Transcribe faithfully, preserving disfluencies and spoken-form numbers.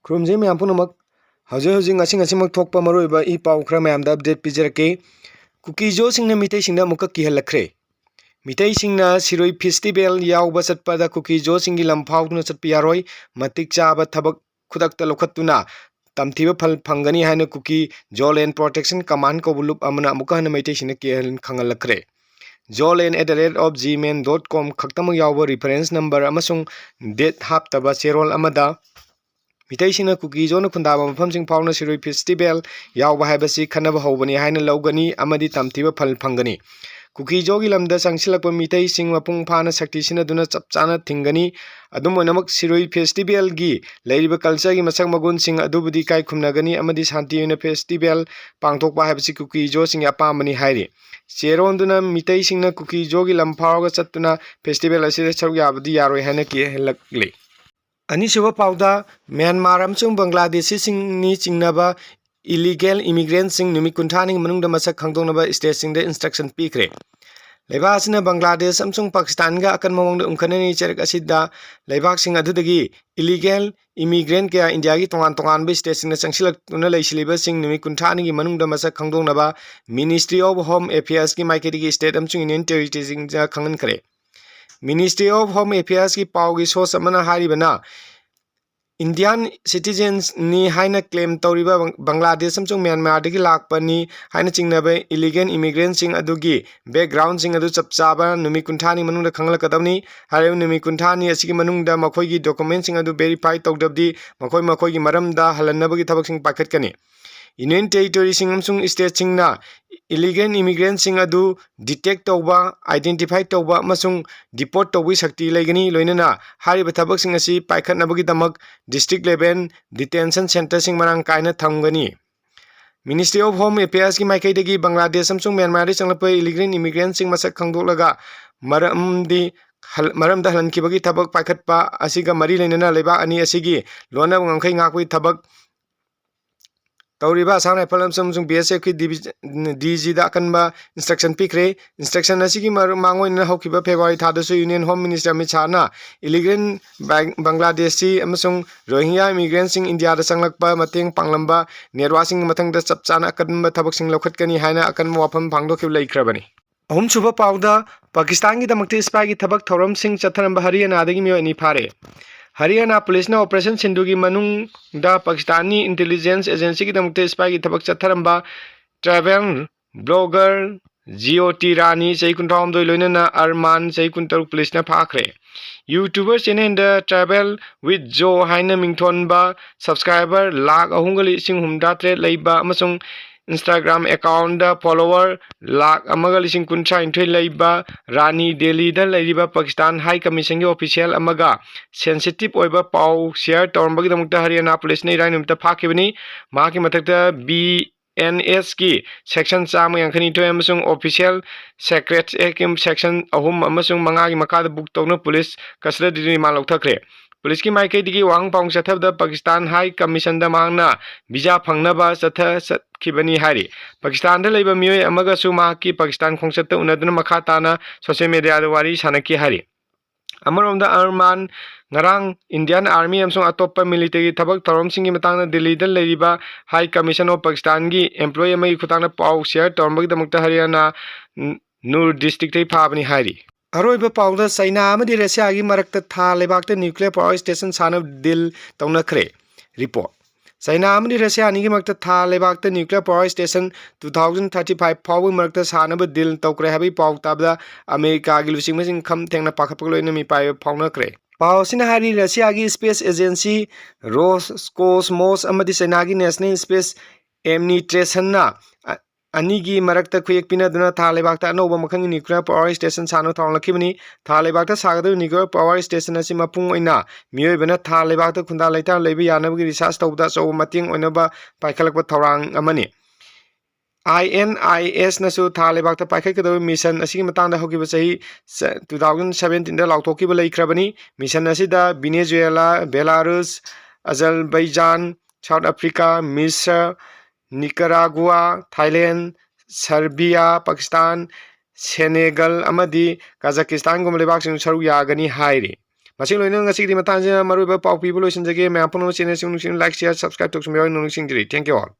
ꯈꯨꯔꯨꯝꯖꯩ ꯃꯌꯥꯝ ꯄꯨꯝꯅꯃꯛ꯫ ꯍꯧꯖꯤꯛ ꯍꯧꯖꯤꯛ ꯉꯁꯤ ꯉꯁꯤꯃꯛ ꯊꯣꯛꯄ ꯃꯔꯨꯑꯣꯏꯕ ꯏ ꯄꯥꯎ ꯈꯔ ꯃꯌꯥꯝꯗ update ꯄꯤꯖꯔꯛꯀꯦ꯫ ꯀꯨꯀꯤꯖꯣꯁꯤꯡꯅ ꯃꯤꯇꯩꯁꯤꯡꯗ ꯑꯃꯨꯛꯀ ꯀꯤꯍꯜꯂꯛꯈ꯭ꯔꯦ꯫ ꯃꯤꯇꯩꯁꯤꯡꯅ ꯁꯤꯔꯣꯏ festival ꯌꯥꯎꯕ ꯆꯠꯄꯗ ꯀꯨꯀꯤꯖꯣꯁꯤꯡꯒꯤ ꯂꯝ ꯐꯥꯎꯗꯨꯅ ꯆꯠꯄ ꯌꯥꯔꯣꯏ꯫ ꯃꯇꯤꯛ ꯆꯥꯕ ꯊꯕꯛ ꯈꯨꯗꯛꯇ ꯂꯧꯈꯠꯇꯨꯅ ꯇꯝꯊꯤꯕ ꯐꯜ ꯐꯪꯒꯅꯤ ꯍꯥꯏꯅ ꯀꯨꯀꯤ ꯖꯣ ꯂꯦꯟ ꯄ꯭ꯔꯣꯇꯦꯛꯁꯟ ꯀꯃꯥꯟ ꯀꯧꯕ ꯂꯨꯞ ꯑꯃꯅ ꯑꯃꯨꯛꯀ ꯍꯟꯅ ꯃꯩꯇꯩꯁꯤꯡꯗ ꯀꯤꯍꯟ ꯈꯪꯍꯜꯂꯛꯈ꯭ꯔꯦ꯫ Jolen at the rate of gmail dot com ꯈꯛꯇꯃꯛ ꯌꯥꯎꯕ reference number ꯑꯃꯁꯨꯡ date ꯍꯥꯞꯇꯕ ꯆꯦꯔꯣꯜ ꯑꯃꯗ ꯃꯤꯇꯩꯁꯤꯡꯅ ꯀꯨꯀꯤꯖꯣꯅ ꯈꯨꯟꯗꯥꯕ ꯃꯐꯝꯁꯤꯡ ꯐꯥꯎꯅ ꯁꯤꯔꯣꯏ festival ꯌꯥꯎꯕ ꯍꯥꯏꯕꯁꯤ ꯈꯟꯅꯕ ꯍꯧꯕꯅꯤ ꯍꯥꯏꯅ ꯂꯧꯒꯅꯤ ꯑꯃꯗꯤ ꯇꯝꯊꯤꯕ ꯐꯜ ꯐꯪꯒꯅꯤ꯫ ꯀꯨꯀꯤꯖꯣꯒꯤ ꯂꯝꯗ ꯆꯪꯁꯤꯜꯂꯛꯄ ꯃꯤꯇꯩꯁꯤꯡ ꯃꯄꯨꯡ ꯐꯥꯅ ꯁꯛꯇꯤ ꯁꯤꯟꯅꯗꯨꯅ ꯆꯞ ꯆꯥꯅ ꯊꯤꯡꯒꯅꯤ꯫ ꯑꯗꯨꯝ ꯑꯣꯏꯅꯃꯛ ꯁꯤꯔꯣꯏ festivalꯒꯤ ꯂꯩꯔꯤꯕ cultureꯒꯤ ꯃꯁꯛ ꯃꯒꯨꯟꯁꯤꯡ ꯑꯗꯨꯕꯨꯗꯤ ꯏꯀꯥꯏ ꯈꯨꯝꯅꯒꯅꯤ ꯑꯃꯗꯤ ꯁꯥꯟꯇꯤ ꯑꯣꯏꯅ festival ꯄꯥꯡꯊꯣꯛꯄ ꯍꯥꯏꯕꯁꯤ ꯀꯨꯀꯤꯖꯣꯁꯤꯡꯒꯤ ꯑꯄꯥꯝꯕꯅꯤ ꯍꯥꯏꯔꯤ꯫ ꯆꯦꯔꯣꯟꯗꯨꯅ ꯃꯤꯇꯩꯁꯤꯡꯅ ꯀꯨꯀꯤꯖꯣꯒꯤ ꯂꯝ ꯐꯥꯎꯔꯒ ꯆꯠꯇꯨꯅ festival ꯑꯁꯤꯗ ꯁꯔꯨꯛ ꯌꯥꯕꯗꯤ ꯌꯥꯔꯣꯏ ꯍꯥꯏꯅ ꯀꯤꯍꯜꯂꯛꯂꯤ꯫ ꯑꯅꯤꯁꯨꯕ ꯄꯥꯎꯗ, ꯃ꯭ꯌꯥꯟꯃꯥꯔ ꯑꯃꯁꯨꯡ ꯕꯪꯒ꯭ꯂꯥꯗꯦꯁꯤꯁꯤꯡꯅꯤ ꯆꯤꯡꯅꯕ illegal immigrantꯁꯤꯡ ꯅꯨꯃꯤꯠ ꯀꯨꯟꯊ꯭ꯔꯥꯅꯤꯒꯤ ꯃꯅꯨꯡꯗ ꯃꯁꯛ ꯈꯪꯗꯣꯛꯅꯕ stateꯁꯤꯡꯗ instruction ꯄꯤꯈ꯭ꯔꯦ꯫ ꯂꯩꯕꯥꯛ ꯑꯁꯤꯅ ꯕꯪꯒ꯭ꯂꯥꯗꯦꯁ ꯑꯃꯁꯨꯡ ꯄꯥꯀꯤꯁꯇꯥꯟꯒ ꯑꯀꯟꯕ ꯃꯑꯣꯡꯗ ꯎꯪꯈꯠꯅꯔꯤ꯫ ꯆꯩꯔꯛ ꯑꯁꯤꯗ ꯂꯩꯕꯥꯛꯁꯤꯡ ꯑꯗꯨꯗꯒꯤ illegal immigrant ꯀꯌꯥ ꯏꯟꯗꯤꯌꯥꯒꯤ ꯇꯣꯉꯥꯟ ꯇꯣꯉꯥꯟꯕ stateꯁꯤꯡꯗ ꯆꯪꯁꯤꯜꯂꯛꯇꯨꯅ ꯂꯩꯁꯤꯜꯂꯤꯕꯁꯤꯡ ꯅꯨꯃꯤꯠ ꯀꯨꯟꯊ꯭ꯔꯥꯅꯤꯒꯤ ꯃꯅꯨꯡꯗ ꯃꯁꯛ ꯈꯪꯗꯣꯛꯅꯕ Ministry of Home Affairsꯀꯤ ꯃꯥꯏꯀꯩꯗꯒꯤ state ꯑꯃꯁꯨꯡ union territoryꯁꯤꯡꯗ ꯈꯪꯍꯟꯈ꯭ꯔꯦ꯫ Ministry of Home Affairsꯀꯤ ꯄꯥꯎꯒꯤ source ꯑꯃꯅ ꯍꯥꯏꯔꯤꯕꯅ, Indian citizensꯅꯤ ꯍꯥꯏꯅ claim ꯇꯧꯔꯤꯕ ꯕꯪ-, ꯕꯪꯒ꯭ꯂꯥꯗꯦꯁ ꯑꯃꯁꯨꯡ ꯃ꯭ꯌꯥꯟꯃꯥꯔꯗꯒꯤ ꯂꯥꯛꯄꯅꯤ ꯍꯥꯏꯅ ꯆꯤꯡꯅꯕ illegal immigrantꯁꯤꯡ ꯑꯗꯨꯒꯤ backgroundꯁꯤꯡ ꯑꯗꯨ ꯆꯞ ꯆꯥꯕ ꯅꯨꯃꯤꯠ ꯀꯨꯟꯊ꯭ꯔꯥꯅꯤ ꯃꯅꯨꯡꯗ ꯈꯪꯍꯜꯂꯛꯀꯗꯕꯅꯤ꯫ ꯍꯥꯏꯔꯤꯕ ꯅꯨꯃꯤꯠ ꯀꯨꯟꯊ꯭ꯔꯥꯅꯤ ꯑꯁꯤꯒꯤ ꯃꯅꯨꯡꯗ ꯃꯈꯣꯏꯒꯤ documentꯁꯤꯡ ꯑꯗꯨ verify ꯇꯧꯗꯕꯗꯤ ꯃꯈꯣꯏ ꯃꯈꯣꯏꯒꯤ ꯃꯔꯝꯗ ꯍꯜꯍꯟꯅꯕꯒꯤ ꯊꯕꯛꯁꯤꯡ ꯄꯥꯏꯈꯠꯀꯅꯤ꯫ Union territoryꯁꯤꯡ ꯑꯃꯁꯨꯡ stateꯁꯤꯡꯅ illegal immigrantꯁꯤꯡ ꯑꯗꯨ detect ꯇꯧꯕ, identify ꯇꯧꯕ ꯑꯃꯁꯨꯡ deport ꯇꯧꯕꯒꯤ ꯁꯛꯇꯤ ꯂꯩꯒꯅꯤ꯫ ꯂꯣꯏꯅꯅ ꯍꯥꯏꯔꯤꯕ ꯊꯕꯛꯁꯤꯡ ꯑꯁꯤ ꯄꯥꯏꯈꯠꯅꯕꯒꯤꯗꯃꯛ district level detention centreꯁꯤꯡ ꯃꯔꯥꯡ ꯀꯥꯏꯅ ꯊꯝꯒꯅꯤ꯫ Ministry of Home Affairsꯀꯤ ꯃꯥꯏꯀꯩꯗꯒꯤ ꯕꯪꯒ꯭ꯂꯥꯗꯦꯁ ꯑꯃꯁꯨꯡ ꯃ꯭ꯌꯥꯟꯃꯥꯔꯗꯒꯤ ꯆꯪꯂꯛꯄ illegal immigrantꯁꯤꯡ ꯃꯁꯛ ꯈꯪꯗꯣꯛꯂꯒ ꯃꯔꯝꯗꯤ ꯍꯜ-, ꯃꯔꯝꯗ ꯍꯜꯍꯟꯈꯤꯕꯒꯤ ꯊꯕꯛ ꯄꯥꯏꯈꯠꯄ ꯑꯁꯤꯒ ꯃꯔꯤ ꯂꯩꯅꯅ ꯂꯩꯕꯥꯛ ꯑꯅꯤ ꯑꯁꯤꯒꯤ ꯂꯣꯟꯅꯕ ꯉꯝꯈꯩ ꯉꯥꯛꯄꯒꯤ ꯊꯕꯛ ꯇꯧꯔꯤꯕ ꯑꯁꯥꯝ ꯔꯥꯏꯐꯜ ꯑꯃꯁꯨꯡ ꯕꯤ ꯑꯦꯁ ꯑꯦꯐꯀꯤ ꯗꯤ ꯖꯤꯗ ꯑꯀꯟꯕ instruction ꯄꯤꯈ꯭ꯔꯦ꯫ Instruction ꯑꯁꯤꯒꯤ ꯃꯔꯨ-, ꯃꯥꯡꯑꯣꯏꯅꯅ ꯍꯧꯈꯤꯕ February ꯊꯥꯗꯁꯨ Union Home Minister Amit ꯁꯥꯍꯅ illegal ꯕꯪ-, ꯕꯪꯒ꯭ꯂꯥꯗꯦꯁꯤ ꯑꯃꯁꯨꯡ ꯔꯣꯍꯤꯡꯒ꯭ꯌꯥ immigrantꯁꯤꯡ ꯏꯟꯗꯤꯌꯥꯗ ꯆꯪꯂꯛꯄ ꯃꯇꯦꯡ ꯄꯥꯡꯂꯝꯕ networkꯁꯤꯡꯒꯤ ꯃꯊꯪꯗ ꯆꯞ ꯆꯥꯅ ꯑꯀꯟꯕ ꯊꯕꯛꯁꯤꯡ ꯂꯧꯈꯠꯀꯅꯤ ꯍꯥꯏꯅ ꯑꯀꯟꯕ ꯋꯥꯐꯝ ꯐꯥꯡꯗꯣꯛꯈꯤꯕ ꯂꯩꯈ꯭ꯔꯕꯅꯤ꯫ ꯑꯍꯨꯝꯁꯨꯕ ꯄꯥꯎꯗ, ꯄꯥꯀꯤꯁꯇꯥꯟꯒꯤꯗꯃꯛꯇ spyꯒꯤ ꯊꯕꯛ ꯊꯧꯔꯝꯁꯤꯡ ꯆꯠꯊꯔꯝꯕ ꯍꯔꯤꯌꯥꯅꯥꯗꯒꯤ ꯃꯤꯑꯣꯏ ꯑꯅꯤ ꯐꯥꯔꯦ꯫ ꯍꯔꯤꯌꯥꯅꯥ ꯄꯨꯂꯤꯁꯅ Operation ꯁꯤꯟꯗꯨꯒꯤ ꯃꯅꯨꯡꯗ ꯄꯥꯀꯤꯁꯇꯥꯟꯒꯤ intelligence agencyꯒꯤꯗꯃꯛꯇ spyꯒꯤ ꯊꯕꯛ ꯆꯠꯊꯔꯝꯕ travel blogger ꯖꯤꯑꯣꯇꯤ ꯔꯥꯅꯤ, ꯆꯍꯤ ꯀꯨꯟꯊ꯭ꯔꯥꯍꯨꯝꯗꯣꯏ, ꯂꯣꯏꯅꯅ ꯑꯔꯃꯥꯟ, ꯆꯍꯤ ꯀꯨꯟꯇꯔꯨꯛ, ꯄꯨꯂꯤꯁꯅ ꯐꯥꯈ꯭ꯔꯦ꯫ YouTuber channelꯗ Travel with Joe ꯍꯥꯏꯅ ꯃꯤꯡꯊꯣꯟꯕ subscriber ꯂꯥꯈ ꯑꯍꯨꯝꯒ ꯂꯤꯁꯤꯡ ꯍꯨꯝꯐꯨꯇꯔꯦꯠ ꯂꯩꯕ ꯑꯃꯁꯨꯡ Instagram accountꯗ follower ꯂꯥꯈ ꯑꯃꯒ ꯂꯤꯁꯤꯡ ꯀꯨꯟꯊ꯭ꯔꯥꯅꯤꯊꯣꯏ ꯂꯩꯕ ꯔꯥꯅꯤ ꯗꯦꯜꯂꯤꯗ ꯂꯩꯔꯤꯕ ꯄꯥꯀꯤꯁꯇꯥꯟ High Commissionꯒꯤ official ꯑꯃꯒ sensitive ꯑꯣꯏꯕ ꯄꯥꯎ share ꯇꯧꯔꯝꯕꯒꯤꯗꯃꯛꯇ ꯍꯔꯤꯌꯥꯅꯥ ꯄꯨꯂꯤꯁꯅ ꯏꯔꯥꯏ ꯅꯨꯃꯤꯠꯇ ꯐꯥꯈꯤꯕꯅꯤ꯫ ꯃꯍꯥꯛꯀꯤ ꯃꯊꯛꯇ ꯕꯤ ꯑꯦꯟ ꯑꯦꯁꯀꯤ section ꯆꯥꯝꯃ ꯌꯥꯡꯈꯩꯅꯤꯊꯣꯏ ꯑꯃꯁꯨꯡ Official Secrets Actꯀꯤ section ꯑꯍꯨꯝ ꯑꯃꯁꯨꯡ ꯃꯉꯥꯒꯤ ꯃꯈꯥꯗ book ꯇꯧꯗꯨꯅ ꯄꯨꯂꯤꯁ custody remand ꯂꯧꯊꯈ꯭ꯔꯦ꯫ ꯄꯨꯂꯤꯁꯀꯤ ꯃꯥꯏꯀꯩꯗꯒꯤ ꯋꯥꯍꯪ ꯄꯥꯎꯍꯪ ꯆꯠꯊꯕꯗ ꯄꯥꯀꯤꯁꯇꯥꯟ High Commissionꯗ ꯃꯍꯥꯛꯅ visa ꯐꯪꯅꯕ ꯆꯠꯊ-, ꯆꯠꯈꯤꯕꯅꯤ ꯍꯥꯏꯔꯤ꯫ ꯄꯥꯀꯤꯁꯇꯥꯟꯗ ꯂꯩꯕ ꯃꯤꯑꯣꯏ ꯑꯃꯒꯁꯨ ꯃꯍꯥꯛꯀꯤ ꯄꯥꯀꯤꯁꯇꯥꯟ ꯈꯣꯡꯆꯠꯇ ꯎꯅꯗꯨꯅ ꯃꯈꯥ ꯇꯥꯅ social mediaꯗ ꯋꯥꯔꯤ ꯁꯥꯟꯅꯈꯤ ꯍꯥꯏꯔꯤ꯫ ꯑꯃꯔꯣꯝꯗ ꯑꯔꯃꯥꯟ ꯉꯔꯥꯡ Indian Army ꯑꯃꯁꯨꯡ ꯑꯇꯣꯞꯄ military ꯊꯕꯛ ꯊꯧꯔꯝꯁꯤꯡꯒꯤ ꯃꯇꯥꯡꯗ ꯗꯤꯜꯂꯤꯗ ꯂꯩꯔꯤꯕ High Commission of Pakistanꯒꯤ employee ꯑꯃꯒꯤ ꯈꯨꯠꯊꯥꯡꯗ ꯄꯥꯎ share ꯇꯧꯔꯝꯕꯒꯤꯗꯃꯛꯇ ꯍꯔꯤꯌꯥꯅꯥ ꯅꯨꯔ districtꯇꯒꯤ ꯐꯥꯕꯅꯤ ꯍꯥꯏꯔꯤ꯫ ꯑꯔꯣꯏꯕ ꯄꯥꯎꯗ, ꯆꯩꯅꯥ ꯑꯃꯗꯤ ꯔꯁꯤꯌꯥꯒꯤ ꯃꯔꯛꯇ ꯊꯥ ꯂꯩꯕꯥꯛꯇ nuclear power station ꯁꯥꯅꯕ deal ꯇꯧꯅꯈ꯭ꯔꯦ꯫ Report꯫ ꯆꯩꯅꯥ ꯑꯃꯗꯤ ꯔꯁꯤꯌꯥ ꯑꯅꯤꯒꯤ ꯃꯔꯛꯇ ꯊꯥ ꯂꯩꯕꯥꯛꯇ nuclear power station two thousand thirty five ꯐꯥꯎꯕꯒꯤ ꯃꯔꯛꯇ ꯁꯥꯅꯕ deal ꯇꯧꯈ꯭ꯔꯦ ꯍꯥꯏꯕꯒꯤ ꯄꯥꯎ ꯇꯥꯕꯗ ꯑꯃꯦꯔꯤꯀꯥꯒꯤ ꯂꯨꯆꯤꯡꯕꯁꯤꯡ ꯈꯝ ꯊꯦꯡꯅ ꯄꯥꯈꯠꯄꯒ ꯂꯣꯏꯅꯅ ꯃꯤꯄꯥꯏꯕ ꯐꯥꯎꯅꯈ꯭ꯔꯦ꯫ ꯄꯥꯎ ꯑꯁꯤꯅ ꯍꯥꯏꯔꯤ, ꯔꯁꯤꯌꯥꯒꯤ space agency Roscosmos ꯑꯃꯗꯤ ꯆꯩꯅꯥꯒꯤ National Space Administrationꯅ ꯑ-, ꯑꯅꯤꯒꯤ ꯃꯔꯛꯇ ꯈꯨꯌꯦꯛ ꯄꯤꯅꯗꯨꯅ ꯊꯥ ꯂꯩꯕꯥꯛꯇ ꯑꯅꯧꯕ ꯃꯈꯜꯒꯤ nuclear power station ꯁꯥꯅꯕ ꯊꯧꯔꯥꯡꯂꯛꯈꯤꯕꯅꯤ꯫ ꯊꯥ ꯂꯩꯕꯥꯛꯇ ꯁꯥꯒꯗꯧꯔꯤꯕ nuclear power station ꯑꯁꯤ ꯃꯄꯨꯡ ꯑꯣꯏꯅ ꯃꯤꯑꯣꯏꯕꯅ ꯊꯥ ꯂꯩꯕꯥꯛꯇ ꯈꯨꯟꯗꯥ ꯂꯩꯇꯥ ꯂꯩꯕ ꯌꯥꯅꯕꯒꯤ research ꯇꯧꯕꯗ ꯑꯆꯧꯕ ꯃꯇꯦꯡ ꯑꯣꯏꯅꯕ ꯄꯥꯏꯈꯠꯂꯛꯄ ꯊꯧꯔꯥꯡ ꯑꯃꯅꯤ꯫ INISꯅꯁꯨ ꯊꯥ ꯂꯩꯕꯥꯛꯇ ꯄꯥꯏꯈꯠꯀꯗꯧꯔꯤꯕ mission ꯑꯁꯤꯒꯤ ꯃꯇꯥꯡꯗ ꯍꯧꯈꯤꯕ ꯆꯍꯤ ꯁ-, two thousand seventeenꯗ ꯂꯥꯎꯊꯣꯛꯈꯤꯕ ꯂꯩꯈ꯭ꯔꯕꯅꯤ꯫ Mission ꯑꯁꯤꯗ Venezuela, Belarus, Azerbaijan, South Africa, Misra, Nicaragua, Thailand, Serbia, Pakistan, Senegal ꯑꯃꯗꯤ ꯀꯥꯖꯥꯈꯁꯇꯥꯟꯒꯨꯝꯕ ꯂꯩꯕꯥꯛꯁꯤꯡ ꯁꯔꯨꯛ ꯌꯥꯒꯅꯤ ꯍꯥꯏꯔꯤ꯫ ꯃꯁꯤ ꯂꯣꯏꯅꯅ ꯉꯁꯤꯒꯤꯗꯤ ꯃꯇꯥꯡꯁꯤꯗ ꯃꯔꯨꯑꯣꯏꯕ ꯄꯥꯎ ꯄꯤꯕ ꯂꯣꯏꯁꯤꯟꯖꯒꯦ꯫ ꯃꯌꯥꯝ ꯄꯨꯝꯅꯃꯛ channel ꯑꯁꯤ ꯅꯨꯡꯁꯤꯅ like, share, subscribe ꯇꯧꯁꯤꯟꯕꯤꯌꯨ ꯍꯥꯏꯅ ꯅꯤꯡꯁꯤꯡꯖꯔꯤ꯫ Thank you all.